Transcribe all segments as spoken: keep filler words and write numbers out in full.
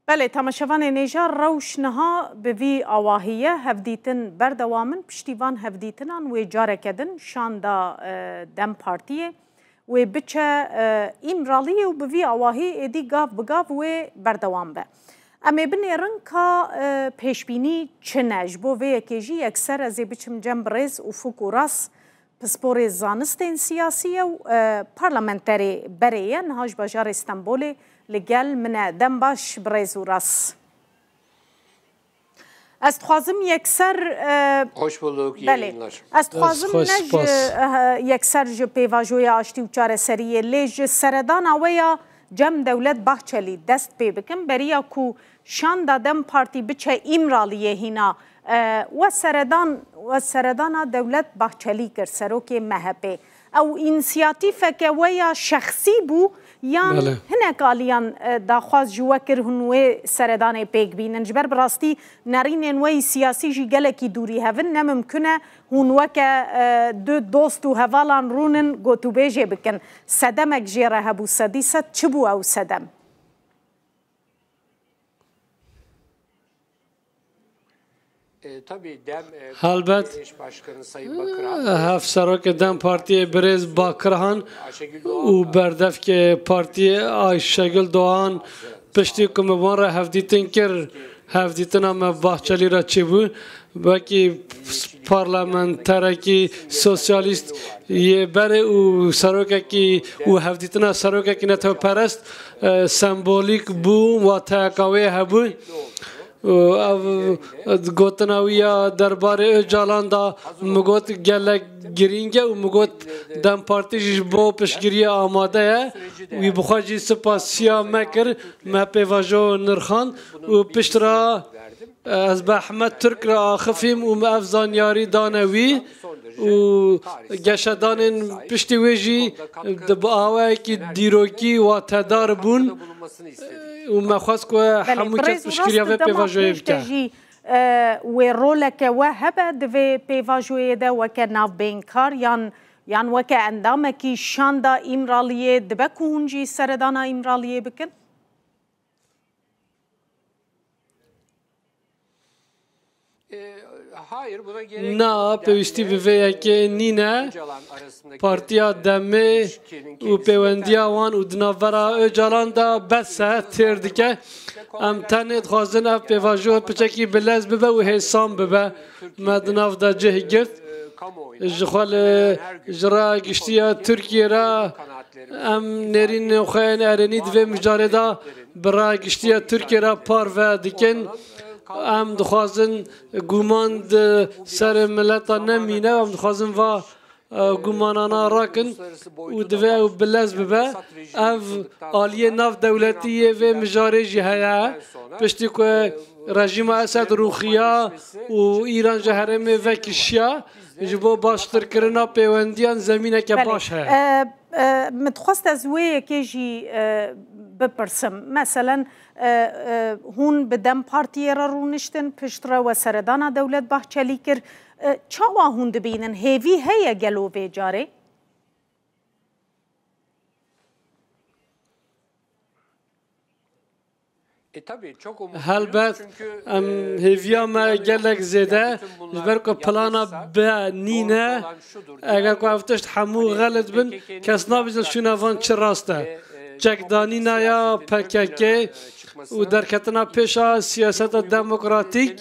Belê, temaşevanên hêja, rewş niha bi vî awahî ye. Hevdîtin berdewam in. Piştî van hevdîtinan wê careke din şanda, e, DEM Partiyê wê biçe, e, Îmraliyê û bi vî awahî êdî gav bi gav wê berdewam be. Em ê binêrin ka, e, pêşbînî çi ne. Ji bo vê yekê jî yekser ez ê biçim cem birêz Ufuk Uras, pisporê zanistên siyasî ye û, e, parlamenterê berê ye, niha ji bajarê Stenbolê li gel min e. Dem baş birêz Uras. Ez dixwazim yekser, e, Hoş bulduk, iyi belê. Yayınlar. Ez dixwazim ne ji, e, yekser ji pêvajoya aştî û çareseriyê, lê ji seredana we ya cem Dewlet Bahçelî dest pê bikim. Beriya ku şanda DEM Partî biçe Îmraliyê hîna, e, we seredan, we seredana Dewlet Bahçelî kir, serokê M H P. Ew însiyatîfeke we ya şexsî bû yan Belê. hinek aliyan, e, daxwaz ji we kir, hûn wê seredanê pêk bînin? Ji ber bi rastî nerînên we yî siyasî jî gelekî dûrî hev in, ne mimkun e hûn weke, e, du dost û hevalan rûnin gotûbêjê bikin. Sedemek jê re hebû, sedî sed. Çi bû ew sedem? E, tabii DEM, e, Helbet. Eş Başkanı Sayın Bakırhan, Hevserokê DEM Partiyê birêz Bakirhan Ayşegül Doğan û berdevkê partiyê Ayşegül Doğan, piştî ku me van re hevdîtin kir, hevdîtina me Bahçelî re çêbû, wekî parlamenterekî sosyalîst yê berê û serokekî û hevdîtina serokekî netewperest, e, sembolîk bû, wateyeka wê hebû. Û ev gotina wî ya derbarê Ocalan da min got gelek girîng e û min got DEM Partî jî ji bo piştgiriyê amade ye. Wî bi xwe jî spasiya me kir, me pêvajo nirxand û pişt re ez bi Ehmed Turk re axifîm û min ev zanyarî dane wî û geşedanên piştî wê jî di bi awayekî dîrokî watedar bûn û me xwest ku Belê, hemû kes birêz piştgiriya Uras, vê di dema pêvajoyê pêş de bike. jî, e, wê roleke we hebe di vê pêvajoyê de weke navbeynkar yan, yan weke endamekî şanda Îmraliyê, dibe ku hûn jî seredana Îmraliyê bikin? E, hayır, buna gerek Na, yok. pêwîstî Yani, bi vê yekê nîne. Partiya DEMê û pêwendiya wan û di navbera Ocalan de bes e, têr dike. Em tenê dixwazin ev pêvajo piçekî bi lez bibe û hêsan bibe. Me di nav de cih girt. Ji xwe li, ji raya giştî ya Tirkiyê re em nêrînên xwe yên erênî di vê mijarê de bi raya giştî ya Tirkiyê re parve dikin. Em dixwazin guman di serê mileta nemîne, em dixwazin va, e, gumanana rakin û divê ew bi lez bibe. Ev aliyê navdewletî yê vê mijarê jî heye. Piştî ku rejîma Esed rûxiya û Îran ji herêmê vekişiya, ji bo baştirkirina pêwendiyan zemîneke Belê. baş heye. E, e, min dixwest ez wê yekê jî, e, bipirsim. Meselen, e, e, hûn bi DEM Partiyê re rûniştin, pişt re we seredana Dewlet Bahçelî kir. E, çawa hûn dibînin? Hêvî heye gelo vê carê? Helbet, em hêviya me gelek zêde, ji ber ku plana B nîne, eger ku ev tişt hemû xelet bin, kes nabêje şûna van çi rast e. Çekdanîna ya P K K û derketina pêşa siyaseta demokratîk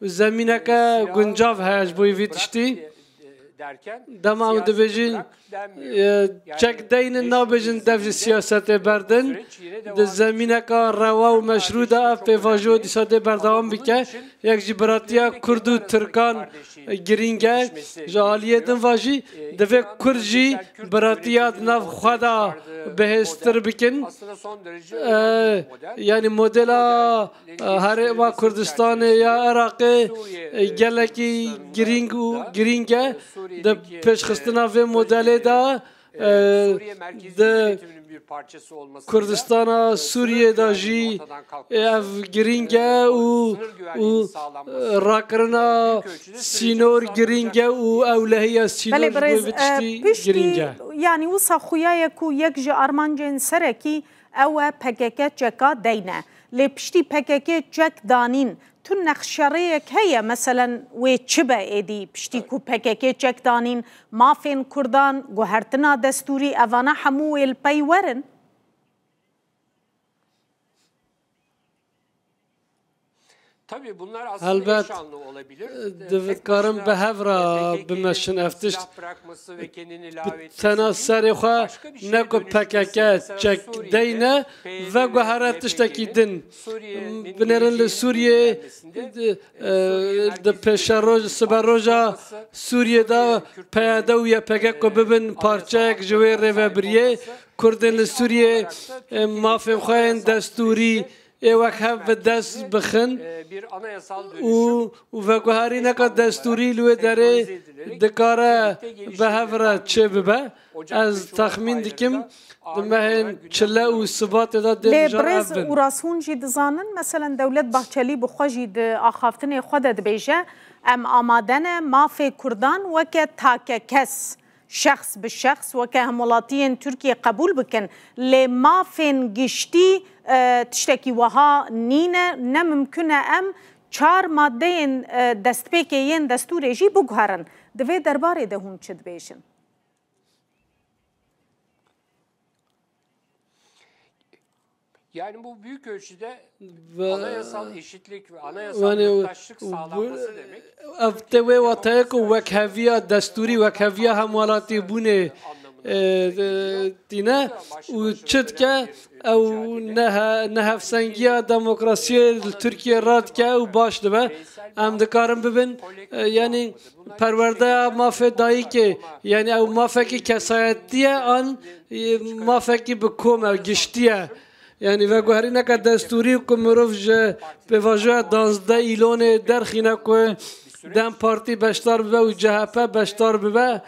û zemîneke guncav heye ji bo vî tiştî. Dema em dibêjin, e, çek deynin, nabêjin dev ji siyasetê berdin. Di zemîneka rewa û meşrû de ev pêvajo dîsa dê berdewam bike. Yek jî biratiya Kurd û Tirkan girîng e. Ji aliyê din ve jî divê Kurd jî biratiya di nav xwe de bihêztir bikin. E, yanî modela Herêma Kurdistanê ya Iraqê, e, gelekî girîng û girîng e. Di pêşxistina vê modelê de, e, di Kurdistana Sûriyê de jî, e, ev girîng e û, û, e, rakirina sînor girîng e û ewlehiya sînor Belê ji bo birêz, vê e, tiştî piştî, girîng e. yanî wisa xuya ye ku yek ji armancên serekî Ew e P K K çeka deyne. Lê piştî P K K çek danîn, tu nexşerêyek heye, meselen wê çi be êdî? Piştî ku P K K çek danîn, mafên Kurdan, guhertina destûrî, evana hemû wê li pey werin? Helbet, dikarin bi hev re bimeşin ev tişt. Tena serê xwe ne ku P K K çek deyne, veguhere tiştekî din. Binêrin li Sûriyê, e, di pêşeroj, siberoja Sûriyê de P Y D û Y P G ku bibin parçeyek ji wê rêvebiriyê, Kurdên li Sûriyê, e, mafên xwe yên destûrî ê wek hev bi dest bixin û, û veguherîneka destûrî li wê derê dikare bi hev re çêbibe. Ez texmîn dikim di mehên çile û sibatê de dê Lê mijar birêz ev bin. Ûras, hûn jî dizanin, meselen Dewlet Bahçelî bi xwe jî di axaftinê xwe de dibêje, em amade ne mafê Kurdan weke take kes, şexs bi şexs, weke hemwelatiyên Tirkiyê qebûl bikin. Lê mafên giştî, e, tiştekî wiha nîne, ne mimkun e em çar madeyên, e, destpêkê yên destûrê jî biguherin. Di vê derbarê de hûn çi dibêjin? Yani bu büyük ölçüde Ve- anayasal eşitlik ve anayasal Wanê yurttaşlık bu- sağlanması demek. Ev tê wê wateyê ku wekheviya destûrî, wekheviya hemwelatîbûnê, e, e, tîne û çi dike ew nehe-, nehevsengiya demokrasiyê li Tirkiye radike û baş dibe. Em dikarin bibin, e, yanî perwerdeya mafê dayikê, yanî ew mafekî kesayetî ye an, e, mafekî bi kom e, giştî ye. Yanî veguherîneke destûrî ku mirov ji pêvajoya duwazdeh Îlonê derxîne ku DEM Partî beşdar bibe û C H P beşdar bibe,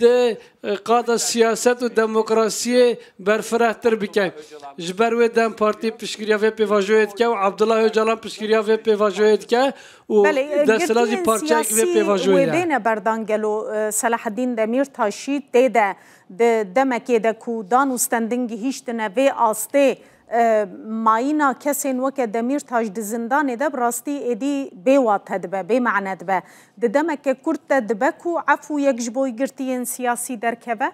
dê qada siyaset û demokrasiyê berfirehtir bike. Ji ber wê DEM Partî piştgiriya vê pêvajoyê dike û Abdullah Ocalan piştgiriya vê pêvajoyê dike û Belê, e, desthilat jî girtiyên parçeyek vê siyasî pêvajoyê wê ye. Bêne berdan gelo, e, Selahaddîn Demîrtaş jî tê de di demekê de ku dan û stendin gihîştine vê astê, e, mayîna kesên weke Demîrtaş di zindanê de bi rastî êdî bêwate dibe, bêmane dibe. Di demeke kurt de dibe ku efû yek ji bo girtiyên siyasî derkeve?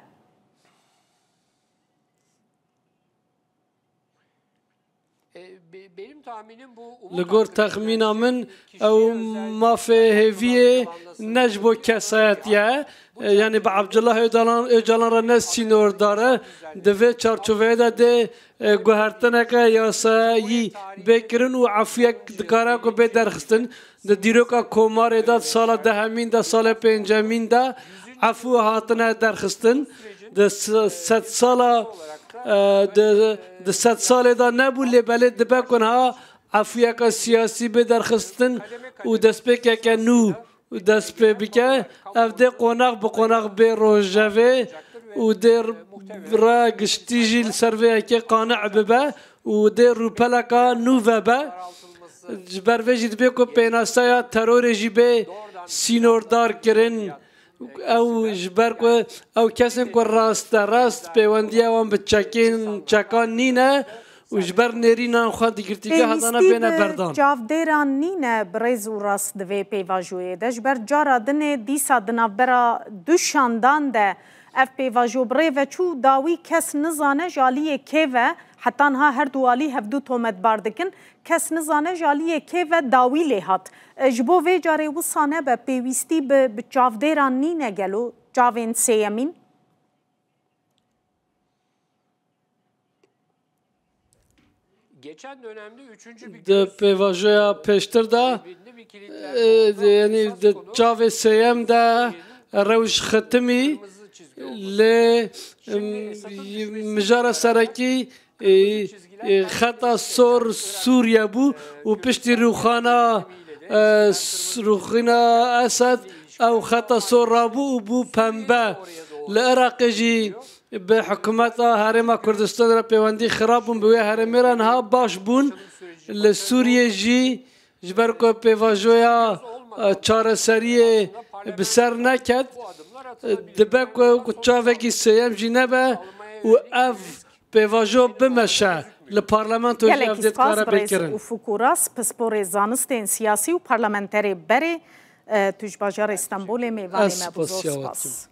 E, be-, benim tahminim bu umut Li gor hakkında texmîna min, kişiye ew özel mafê hêviyê ne ji bo kesayetî ye. E, yanî bi Abdullah Öcalan, Öcalan re ne sînordar e. Di vê çarçoveyê de dê, e, guhertineke yasayî bê kirin û efûyek dikare ku bê derxistin. Di dîroka Komarê de, di sala dehemîn de, salê pêncemîn de efû hatine derxistin. Di s-, sedsala, e, di, di sedsalê de nebû, lê belê dibe ku niha efûyeke siyasî bê derxistin û destpêkeke nû dest pê bike. Ev dê qonax bi qonax bê rojevê û dê r-, re giştî jî li ser vê yekê qani'bibe û dê rûpeleka nû vebe. Ji ber vê jî dibê ku pênaseya terorê jî bê sînordar kirin. Ew ji ber ku ew kesên ku rasterast pêwendiya wan bi çekên, çekan nîne û ji ber nêrînan xwe di girtîgeha de ne bêne berdan. Pêwîstî bi çavdêran nîne, birêz û rast di vê pêvajoyê de. Ji ber cara dinê dîsa di navbera du şandan de ev pêvajo bi rê ve çû, dawî kes nizane ji aliyê kê ve, heta niha her du alî hevdu tometbar dikin, kes nizane ji aliyê kê ve dawî lê hat. E, ji bo vê carê wisa nebe, pêwîstî bi, bi çavdêran nîne gelo, çavên sêyemîn? Geçen dönemde üçüncü bir Di pêvajoya pêştir de, e, de, yanî di çavê sêyem de rewş xitimî, lê, em, mijara serekî, e, e, xeta sor Sûriye bû û piştî rûxana, e, s-, rûxîna Esed ew xeta sor rabû û bû pembe. Li Iraqê jî bi hikûmeta Herêma Kurdistanê re pêwendî xirab bûn, bi wê herêmê re niha baş bûn. Li Sûriyê jî ji ber ku pêvajoya, e, çareseriyê bi ser neket, e, dibe ku, ku çavekî sêyem jî nebe û ev pêvajo bimeşe li parlamento jî ev dê dikare bê kirin. Û Fukuras, pisporê zanistên siyasî û parlamenterê berê, e, tu ji bajarê Stenbolê mêvanê me bû. Zor spas.